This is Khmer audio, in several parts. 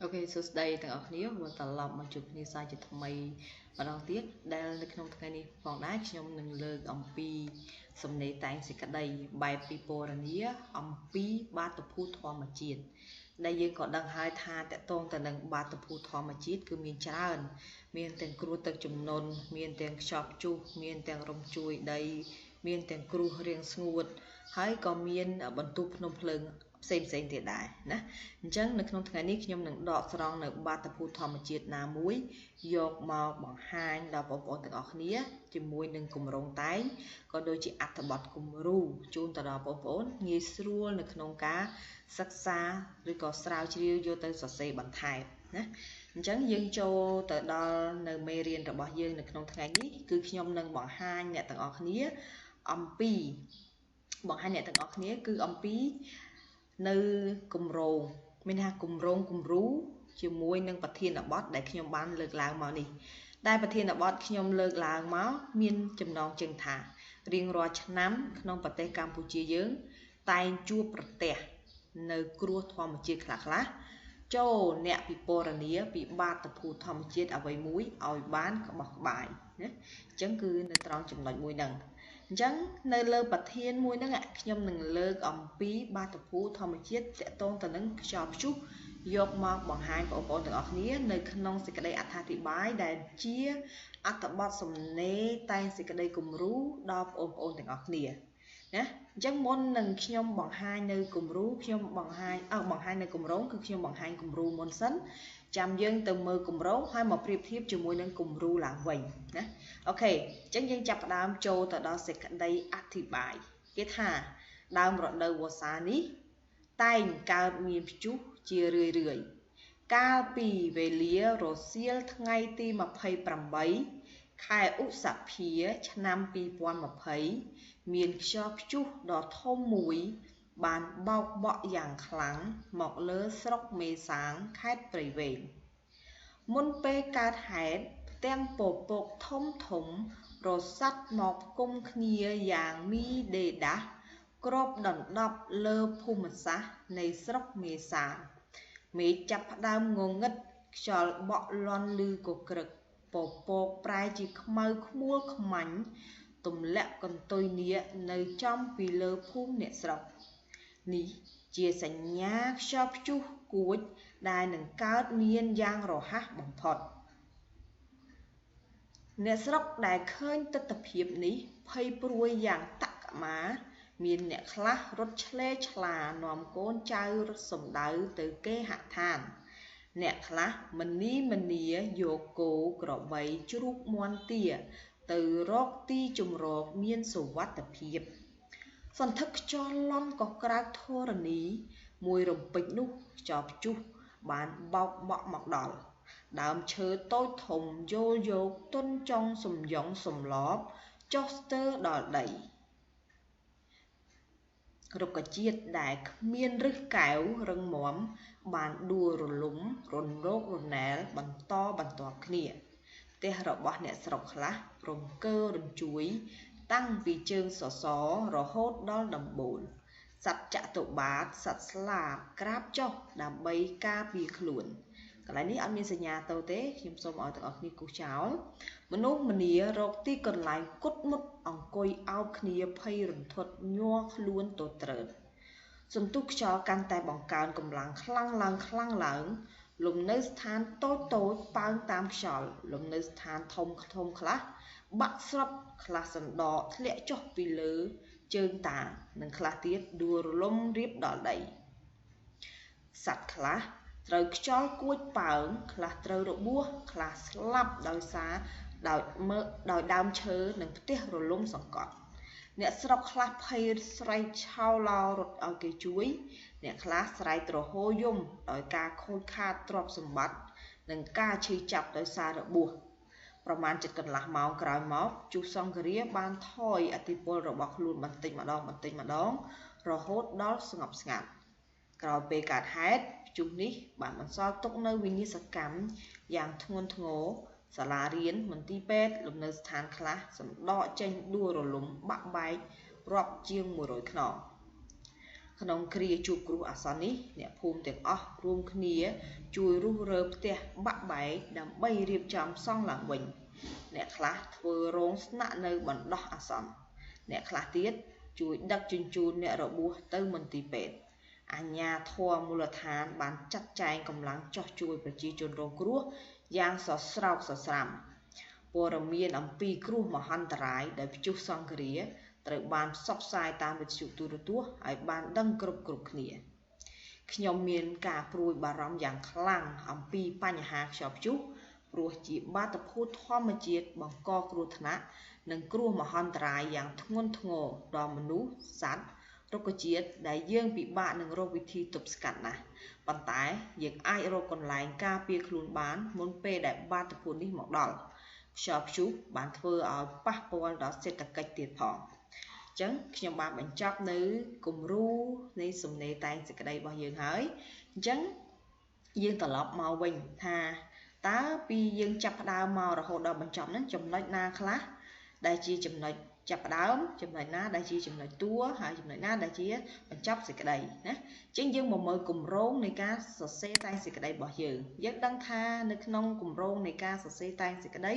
OK សួស្តីទាំងអស់គ្នាវិលត្រឡប់មកជួបគ្នាសាជាថ្មីម្ដងទៀតដែលនៅក្នុងថ្ងៃនេះផងដែរខ្ញុំនឹងលើកអំពីសំណេរតែងសេចក្តីបែបពិពណ៌នាអំពីបាតុភូតធម្មជាតិដែលយើងក៏ដឹងហើយថាតកតងទៅនឹងបាតុភូតធម្មជាតិគឺមានច្រើនមានទាំងគ្រោះទឹកជំនន់មានទាំងខ្យល់ព្យុះមានទាំងរំជួយដីមានទាំងគ្រោះរាំងស្ងួតហើយក៏មានបន្ទុះភ្នំភ្លើងផ្សេងផ្សេងទៀតដែរណាអញ្ចឹងនៅក្នុងថ្ងៃនេះខ្ញុំនឹងដកស្រង់នៅបាតុភូតធម្មជាតិណាមួយយកមកបង្ហាញដល់បងប្អូនទាំងអស់គ្នាជាមួយនឹងគម្រោងតែងក៏ដូចជាអត្ថបទគំរូជូនទៅដល់បងប្អូនងាយស្រួលនៅក្នុងការសិក្សាឬក៏ស្រាវជ្រាវយកទៅសរសេរបន្ថែមណាអញ្ចឹងយើងចូលទៅដល់នៅមេរៀនរបស់យើងនៅក្នុងថ្ងៃនេះគឺខ្ញុំនឹងបង្ហាញអ្នកទាំងអស់គ្នាអំពីបង្ហាញអ្នកទាំងអស់គ្នាគឺអំពីនៅគម្រោងមានថាគម្រោងគំរូជាមួយនឹងប្រធានបទដែលខ្ញុំបានលើកឡើងមកនេះដែលប្រធានបទខ្ញុំលើកឡើងមកមានចំណងជើងថារៀងរាល់ឆ្នាំក្នុងប្រទេសកម្ពុជាយើងតែងជួបប្រទះនៅគ្រោះធម្មជាតិខ្លះៗចូលអ្នកពិពណ៌នាពីបាតុភូតធម្មជាតិអ្វីមួយឲ្យបានក្បោះក្បាយណាអញ្ចឹងគឺនៅត្រង់ចំណុចមួយហ្នឹងអញ្ចឹងនៅលើប្រធានមួយហ្នឹងខ្ញុំនឹងលើកអំពីបាតុភូតធម្មជាតិតកតងទៅនឹងខ្យល់ព្យុះយកមកបង្ហាញបងប្អូនទាំងអស់គ្នានៅក្នុងសេចក្តីអត្ថាធិប្បាយដែលជាអត្ថបទសំណេរតែងសេចក្តីគំរូដល់បងប្អូនទាំងអស់គ្នាណាអញ្ចឹងមុននឹងខ្ញុំបង្ហាញនៅគំរូខ្ញុំបង្ហាញបង្ហាញនៅគម្រោងគឺខ្ញុំបង្ហាញគំរូមុនសិនចាំយើងទៅមើលគម្រោងហើយមកប្រៀបធៀបជាមួយនឹងគំរូឡើងវិញណាអូខេអញ្ចឹងយើងចាប់ផ្ដើមចូលទៅដល់សេចក្តីអធិប្បាយគេថាដើមរដូវវស្សានេះតែងកើតមានព្យុះជារឿយរឿយកាលពីវេលារសៀលថ្ងៃទី28ខែឧសភាឆ្នាំ2020មានខ្យល់ព្យុះដ៏ធំមួយបានបោកបក់យ៉ាងខ្លាំងមកលើស្រុកមេសាងខេត្តព្រៃវែងមុនពេលកើតហេតុផ្ទាំងពពកធំធំរសាត់មកផ្គុំគ្នាយ៉ាងមីដេដាសគ្របដណ្ដប់លើភូមិសាស្ត្រនៃស្រុកមេសាងមេឃចាប់ផ្ដើមងងឹតខ្យល់បក់លាន់ឮកក្រឹកពពកប្រែជាខ្មៅខ្មួលខ្មាញ់ទម្លាក់កន្ទុយនាគនៅចំពីលើភូមិអ្នកស្រុកនេះជាសញ្ញាខ្យល់ព្យុះគួចដែលនឹងកើតមានយ៉ាងរហ័សបំផុតអ្នកស្រុកដែលឃើញទិដ្ឋភាពនេះភ័យព្រួយយ៉ាងតក្កមាមានអ្នកខ្លះរត់ឆ្លេឆ្លានាំកូនចៅរត់សំដៅទៅគេហដ្ឋានអ្នកខ្លះមនីមនាយកគោក្របីជ្រូកមាន់ទាទៅរកទីជម្រកមានសុវត្ថិភាពសន្ធឹកខ្យល់លន់ក៏ក្រើកធរណីមួយរំពេចនោះខ្យល់ព្យុះបានបោកបក់មកដល់ដើមឈើតូចធំយោលយកទុនចុងសំយ៉ងសំឡបចុះស្ទើរដល់ដីរុក្ខជាតិដែលគ្មានឫសកែវរឹងមាំបានដួលរលំរនោករណែលបន្តបន្ទាប់គ្នាផ្ទះរបស់អ្នកស្រុកខ្លះរង្គើរញ្ជួយតាំងពីជើងសសររហូតដល់ដំបូលសត្វចតុបាទសត្វស្លាបក្រាបចុះដើម្បីការពារខ្លួនកន្លែងនេះអត់មានសញ្ញាទៅទេខ្ញុំសូមឲ្យទាំងអស់គ្នាគូសចោលមនុស្សម្នារកទីកន្លែងគុតមុតអង្គុយអោបគ្នាភ័យរន្ធត់ញ័រខ្លួនទទ្រើតសន្ទុះខ្យល់កាន់តែបង្កើនកម្លាំងខ្លាំងឡើងខ្លាំងឡើងលំនៅស្ថានតូចតូចប៉ើងតាមខ្យល់លំនៅស្ថានធំធំខ្លះបាក់ស្រុតខ្លះសណ្ដកធ្លាក់ចុះពីលើជើងតានិងខ្លះទៀតដួលរលំរៀបដល់ដីសត្វខ្លះត្រូវខ្យល់គួចប៉ើងខ្លះត្រូវរបួសខ្លះស្លាប់ដោយសារដោយដើមឈើនិងផ្ទះរលំសង្កត់អ្នកស្រុកខ្លះភ័យស្រែកឆោឡោរត់ឲ្យគេជួយអ្នកខ្លះស្រែកទ្រហោយំដោយការខូចខាតទ្រព្យសម្បត្តិនិងការឈឺចាប់ដោយសាររបួសប្រមាណជិតកន្លះម៉ោងក្រោយមកជុះសង្ឃរាបានថយឥទ្ធិពលរបស់ខ្លួនបន្តិចម្ដងបន្តិចម្ដងរហូតដល់ស្ងប់ស្ងាត់ក្រោយពេលកើតហេតុព្យុះនេះបានបន្សល់ទុកនៅវិនាសកម្មយ៉ាងធ្ងន់ធ្ងរសាលារៀនមន្ទីរពេទ្យលំនៅស្ថានខ្លះសណ្ដកចេញដួលរលំបាក់បែករាប់ជាង100ខ្នង ក្នុងគ្រាជួបគ្រោះអាសន្ននេះអ្នកភូមិទាំងអស់រួមគ្នាជួយរុះរើផ្ទះបាក់បែកដើម្បីរៀបចំសង់ឡើងវិញអ្នកខ្លះធ្វើរោងស្នាក់នៅបណ្ដោះអាសន្នអ្នកខ្លះទៀតជួយដឹកជញ្ជូនអ្នករបួសទៅមន្ទីរពេទ្យអាជ្ញាធរមូលដ្ឋានបានចាត់ចែងកម្លាំងចុះជួយប្រជាជនរងគ្រោះយ៉ាងសស្រោកសស្រាំព័ត៌មានអំពីគ្រោះមហន្តរាយដោយព្យុះសង្ឃរាត្រូវបានផ្សព្វផ្សាយតាមវិទ្យុទូរទស្សន៍ឲ្យបានដឹងគ្រប់គ្នាខ្ញុំមានការព្រួយបារម្ភយ៉ាងខ្លាំងអំពីបញ្ហាខ្យល់ព្យុះព្រោះជាបាតុភូតធម្មជាតិបង្កគ្រោះថ្នាក់និងគ្រោះមហន្តរាយយ៉ាងធ្ងន់ធ្ងរដល់មនុស្សសត្វរុក្ខជាតិដែលយើងពិបាកនឹងរកវិធីទប់ស្កាត់ណាស់ប៉ុន្តែយើងអាចរកកន្លែងការពារខ្លួនបានមុនពេលដែលបាតុភូតនេះមកដល់ខ្យល់ព្យុះបានធ្វើឲ្យប៉ះពាល់ដល់សេដ្ឋកិច្ចទៀតផងអញ្ចឹងខ្ញុំបានបញ្ចប់នៅគំរូនៃសំណេរតែងសេចក្តីរបស់យើងហើយអញ្ចឹងយើងត្រឡប់មកវិញថាតើពីយើងចាប់ផ្ដើមមករហូតដល់បញ្ចប់ហ្នឹងចំណុចណាខ្លះដែលជាចំណុចចាប់ផ្ដើមចំណុចណាដែលជាចំណុចតួហើយចំណុចណាដែលជាបញ្ចប់សេចក្តីណាអញ្ចឹងយើងមកមើលគម្រោងនៃការសរសេរតែងសេចក្តីរបស់យើងយើងដឹងថានៅក្នុងគម្រោងនៃការសរសេរតែងសេចក្តី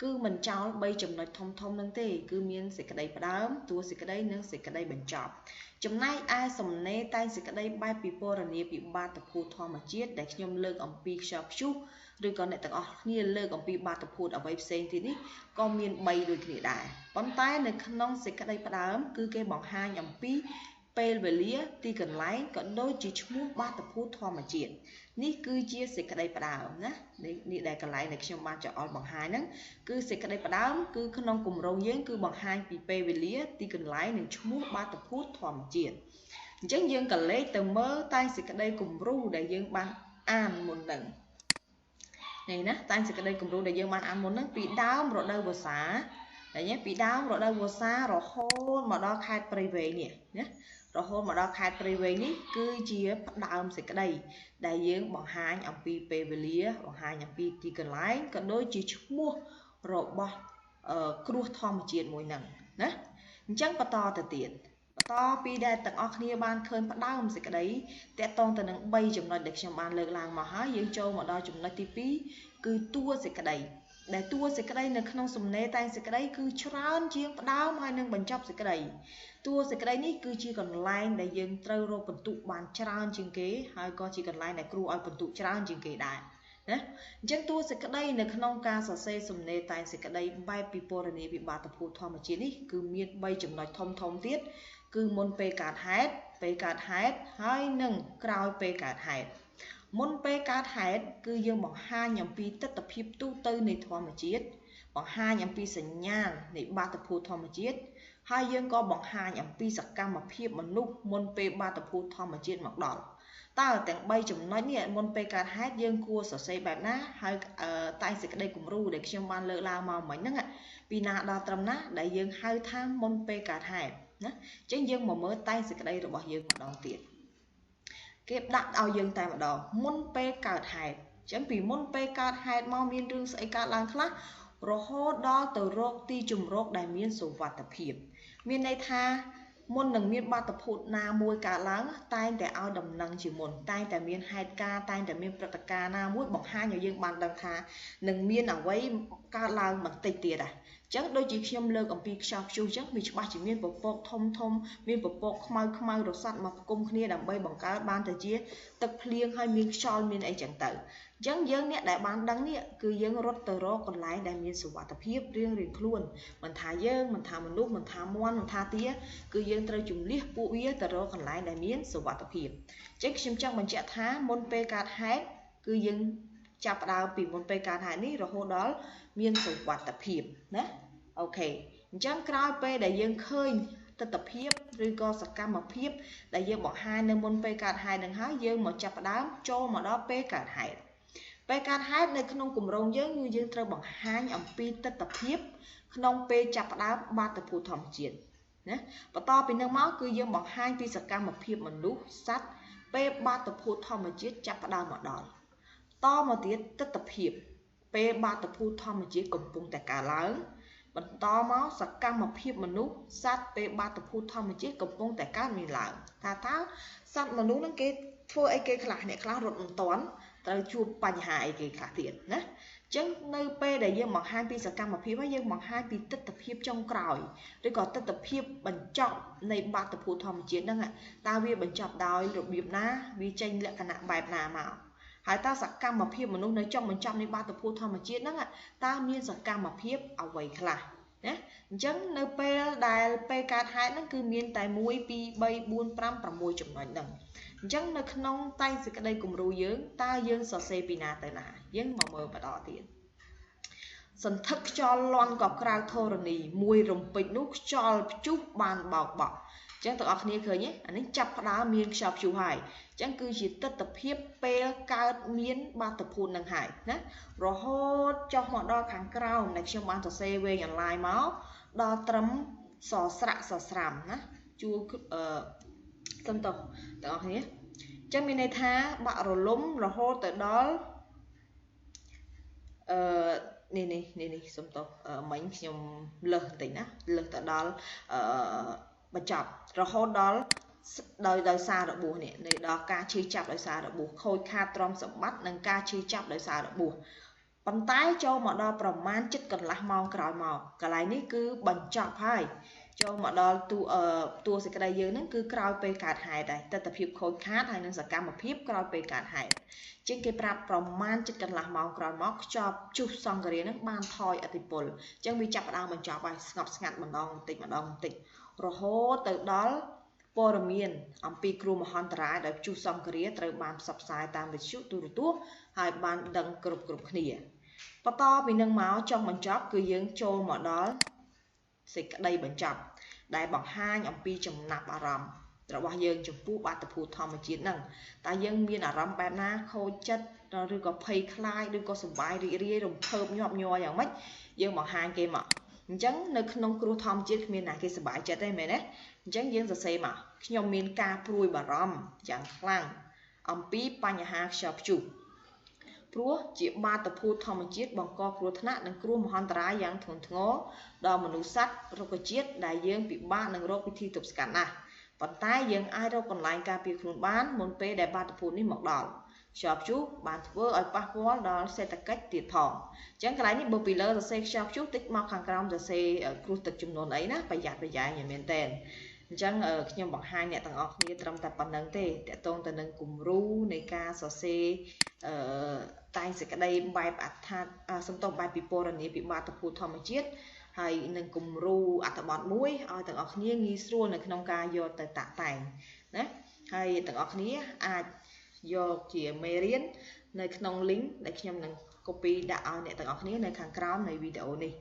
គឺមិនចោល3ចំណុចធំធំហ្នឹងទេគឺមានសេចក្តីផ្ដើមតួសេចក្តីនិងសេចក្តីបញ្ចប់ចំណែកឯសំណេរតែងសេចក្តីបែបពិពណ៌នាពីបាតុភូតធម្មជាតិដែលខ្ញុំលើកអំពីខ្យល់ព្យុះឬក៏អ្នកទាំងអស់គ្នាលើកអំពីបាតុភូតអ្វីផ្សេងទៀតនេះក៏មាន3ដូចគ្នាដែរប៉ុន្តែនៅក្នុងសេចក្តីផ្ដើមគឺគេបង្ហាញអំពីពេលវេលាទីកន្លែងក៏ដូចជាឈ្មោះបាតុភូតធម្មជាតិនេះគឺជាសេចក្តីផ្ដើមណានេះដែលកន្លែងដែលខ្ញុំបានចង្អុលបង្ហាញហ្នឹងគឺសេចក្តីផ្ដើមគឺក្នុងគម្រោងយើងគឺបង្ហាញពីពេលវេលាទីកន្លែងនិងឈ្មោះបាតុភូតធម្មជាតិអញ្ចឹងយើងក៏លេខទៅមើលតែសេចក្តីគំរូដែលយើងបានអានមុនហ្នឹងនេះណាតែសេចក្តីគំរូដែលយើងបានអានមុនហ្នឹងពីដើមរដូវវស្សាឃើញទេពីដើមរដូវវស្សារហូតមកដល់ខេត្តព្រៃវែងនេះណារហូតមកដល់ខេត្តព្រៃវែងនេះគឺជាផ្ដើមសេចក្តីដែលយើងបង្ហាញអំពីពេលវេលាបង្ហាញអំពីទីកន្លែងក៏ដូចជាឈ្មោះរបស់គ្រោះធម្មជាតិមួយហ្នឹងណាអញ្ចឹងបន្តទៅទៀតបន្តពីដែលទាំងអស់គ្នាបានឃើញផ្ដើមសេចក្តីតាក់ទងទៅនឹង3ចំណុចដែលខ្ញុំបានលើកឡើងមកហើយយើងចូលមកដល់ចំណុចទី2គឺតួសេចក្តីដែលតួសេចក្តីនៅក្នុងសំណេរតែងសេចក្តីគឺច្រើនជាងផ្ដើមហើយនឹងបញ្ចប់សេចក្តីតួសេចក្តីនេះគឺជាកន្លែងដែលយើងត្រូវរកពិន្ទុបានច្រើនជាងគេហើយក៏ជាកន្លែងដែលគ្រូឲ្យពិន្ទុច្រើនជាងគេដែរណាអញ្ចឹងតួសេចក្តីនៅក្នុងការសរសេរសំណេរតែងសេចក្តីបែបពិពណ៌នាពីបាតុភូតធម្មជាតិនេះគឺមាន3ចំណុចធំធំទៀតគឺមុនពេលកើតហេតុពេលកើតហេតុហើយនិងក្រោយពេលកើតហេតុមុនពេលកើតហេតុគឺយើងបង្ហាញអំពីទិដ្ឋភាពទូទៅនៃធម្មជាតិបង្ហាញអំពីសញ្ញាណនៃបាតុភូតធម្មជាតិហើយយើងក៏បង្ហាញអំពីសកម្មភាពមនុស្សមុនពេលបាតុភូតធម្មជាតិមកដល់តើទាំង3ចំណុចនេះមុនពេលកើតហេតុយើងគួរសរសេរបែបណាហើយតែងសេចក្តីគំរូដែលខ្ញុំបានលើកឡើងមកមិញហ្នឹងពីណាដល់ត្រឹមណាដែលយើងហៅថាមុនពេលកើតហេតុណាអញ្ចឹងយើងមកមើលតែងសេចក្តីរបស់យើងម្ដងទៀតគេដាក់ឲ្យយើងតែម្ដងមុនពេលកើតហេតុអញ្ចឹងពីមុនពេលកើតហេតុមកមានរឿងស្អីកើតឡើងខ្លះរហូតដល់ទៅរកទីជម្រកដែលមានសុវត្ថិភាពមានន័យថាមុននឹងមានបាតុភូតណាមួយកើតឡើងតែងតែឲ្យដំណឹងជាមុនតែងតែមានហេតុការណ៍តែងតែមានព្រឹត្តិការណ៍ណាមួយបង្ហាញឲ្យយើងបានដឹងថានឹងមានអ្វីកើតឡើងបន្តិចទៀតដែរអញ្ចឹងដូចជាខ្ញុំលើកអំពីខ្យល់ព្យុះអញ្ចឹងវាច្បាស់ជាមានពពកធំធំមានពពកខ្មៅខ្មៅរសាត់មកផ្គុំគ្នាដើម្បីបង្កើតបានទៅជាទឹកភ្លៀងហើយមានខ្យល់មានអីចឹងទៅអញ្ចឹងយើងអ្នកដែលបានដឹងនេះគឺយើងរត់ទៅរកកន្លែងដែលមានសុវត្ថិភាពរៀងៗខ្លួនមិនថាយើងមិនថាមនុស្សមិនថាមាន់មិនថាទាគឺយើងត្រូវជំលះពួកវាទៅរកកន្លែងដែលមានសុវត្ថិភាពអញ្ចឹងខ្ញុំចង់បញ្ជាក់ថាមុនពេលកើតហេតុគឺយើងចាប់ផ្ដើមពីមុនពេលកើតហេតុនេះរហូតដល់មានសុវត្ថិភាពណាអូខេអញ្ចឹងក្រោយពេលដែលយើងឃើញទិដ្ឋភាពឬក៏សកម្មភាពដែលយើងបង្ហាញនៅមុនពេលកើតហេតុនឹងហើយយើងមកចាប់ផ្ដើមចូលមកដល់ពេលកើតហេតុពេលកើតហេតុនៅក្នុងគម្រោងយើងគឺយើងត្រូវបង្ហាញអំពីទិដ្ឋភាពក្នុងពេលចាប់ផ្ដើមបាតុភូតធម្មជាតិណាបន្តពីនឹងមកគឺយើងបង្ហាញពីសកម្មភាពមនុស្សសត្វពេលបាតុភូតធម្មជាតិចាប់ផ្ដើមមកដល់តមកទៀតទិដ្ឋភាពពេលបាតុភូតធម្មជាតិកំពុងតែកើតឡើង បន្តមកសកម្មភាពមនុស្សសត្វពេលបាតុភូតធម្មជាតិកំពុងតែកើតមានឡើងថាតើសត្វមនុស្សនឹងគេធ្វើអីគេខ្លះអ្នកខ្លះរត់មិនទាន់ត្រូវជួបបញ្ហាអីគេខ្លះទៀតណាចឹងនៅពេលដែលយើងបង្ហាញពីសកម្មភាពហើយយើងបង្ហាញពីទិដ្ឋភាពចុងក្រោយឬក៏ទិដ្ឋភាពបញ្ចប់នៃបាតុភូតធម្មជាតិហ្នឹងតើវាបញ្ចប់ដោយរបៀបណាវាចេញលក្ខណៈបែបណាមកហើយតើសកម្មភាពមនុស្សនៅចុងបញ្ចប់នៃបាតុភូតធម្មជាតិហ្នឹងតើមានសកម្មភាពអ្វីខ្លះណាអញ្ចឹងនៅពេលដែលពេលកើតហេតុហ្នឹងគឺមានតែ1 2 3 4 5 6ចំណុចហ្នឹងអញ្ចឹងនៅក្នុងតែងសេចក្តីគំរូយើងតើយើងសរសេរពីណាទៅណាយើងមកមើលបន្តទៀតសន្ធឹកខ្យល់លន់ក៏ក្រៅធរណីមួយរំពេចនោះខ្យល់ព្យុះបានបោកបក់អញ្ចឹងទាំងអស់គ្នាឃើញទេអានេះចាប់ផ្ដើមមានខ្យល់ព្យុះហើយអញ្ចឹងគឺជាទិដ្ឋភាពពេលកើតមានបាតុភូតនឹងហើយណារហូតចុះមកដល់ខាងក្រោមដែលខ្ញុំបានសរសេរវែងអនឡាញមកដល់ត្រឹមសស្រាក់សស្រាំណាជួសំទោសទាំងអស់គ្នាចឹងមានន័យថាបាក់រលំរហូតទៅដល់នេះសំទោសមិញខ្ញុំលើសបន្តិចណាលើសទៅដល់បញ្ចប់រហូតដល់ដោយសាររបួសនេះនៅដល់ការឈឺចាប់ដោយសាររបួសខូចខាតទ្រព្យសម្បត្តិនិងការឈឺចាប់ដោយសាររបួសប៉ុន្តែចូលមកដល់ប្រមាណជិតកន្លះម៉ោងក្រោយមកកន្លែងនេះគឺបញ្ចប់ហើយចូលមកដល់តួសេចក្តីយើងហ្នឹងគឺក្រោយពេលកើតហេតុដែរទិដ្ឋភាពខូចខាតហើយនឹងសកម្មភាពក្រោយពេលកើតហេតុជាងគេប្រាប់ប្រមាណជិតកន្លះម៉ោងក្រោយមកខ្យល់ព្យុះសង្ឃរាហ្នឹងបានថយឥទ្ធិពលអញ្ចឹងវាចាប់ផ្ដើមបញ្ចប់ហើយស្ងប់ស្ងាត់ម្ដងបន្តិចម្ដងបន្តិចរហូតទៅដល់ព័ត៌មានអំពីគ្រោះមហន្តរាយដោយព្យុះសង្ឃរាត្រូវបានផ្សព្វផ្សាយតាមវិទ្យុទូរទស្សន៍ហើយបានដឹងគ្រប់គ្នាបន្តពីនឹងមកចុងបញ្ចប់គឺយើងចូលមកដល់សេចក្តីបញ្ចប់ដែលបង្ហាញអំពីចំណាប់អារម្មណ៍របស់យើងចំពោះបាតុភូតធម្មជាតិហ្នឹងតើយើងមានអារម្មណ៍បែបណាខូចចិត្តឬក៏ភ័យខ្លាចឬក៏សប្បាយរីករាយរំភើបញាប់ញ័រយ៉ាងម៉េចយើងបង្ហាញគេមកអញ្ចឹងនៅក្នុងគ្រោះធម្មជាតិគ្មានណាគេសប្បាយចិត្តទេមែនទេអញ្ចឹងយើងសរសេរមកខ្ញុំមានការព្រួយបារម្ភយ៉ាងខ្លាំងអំពីបញ្ហាខ្យល់ព្យុះព្រោះជាបាតុភូតធម្មជាតិបង្កគ្រោះថ្នាក់និងគ្រោះមហន្តរាយយ៉ាងធ្ងន់ធ្ងរដល់មនុស្សសត្វរុក្ខជាតិដែលយើងពិបាកនឹងរកវិធីទប់ស្កាត់ណាស់ប៉ុន្តែយើងអាចរកកន្លែងការពារខ្លួនបានមុនពេលដែលបាតុភូតនេះមកដល់ខ្យល់ព្យុះបានធ្វើឲ្យប៉ះពាល់ដល់សេដ្ឋកិច្ចទៀតផងអញ្ចឹងកន្លែងនេះបើពីលើសរសេរខ្យល់ព្យុះតិចមកខាងក្រោមសរសេរគ្រោះទឹកចំនួនអីណាប្រយ័ត្នប្រយែងឲ្យមែនទែនអញ្ចឹងខ្ញុំបង្ហាញអ្នកទាំងអស់គ្នាត្រឹមតែប៉ុណ្្នឹងទេតកតងទៅនឹងគំរូនៃការសរសេរតែងសេចក្តីបែបអត្ថាសំទោសបែបពិពណ៌នាពីបាតុភូតធម្មជាតិហើយនឹងគំរូអត្ថបទមួយឲ្យទាំងអស់គ្នាងាយស្រួលនៅក្នុងការយកទៅតាក់តែងណាហើយទាំងអស់គ្នាអាចយកជាមេរៀននៅក្នុង link ដែលខ្ញុំនឹង copy ដាក់ឲ្យអ្នកទាំងអស់គ្នានៅខាងក្រោមនៃវីដេអូនេះ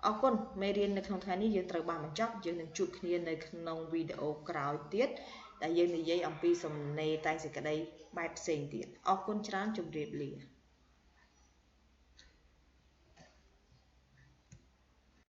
អរគុណមេរៀននៅក្នុងថ្ងៃនេះយើងត្រូវបានបញ្ចប់យើងនឹងជួបគ្នានៅក្នុងវីដេអូក្រោយទៀតដែលយើងនិយាយអំពីសំណេរតែងសេចក្តីបែបផ្សេងទៀតអរគុណច្រើនជម្រាបលា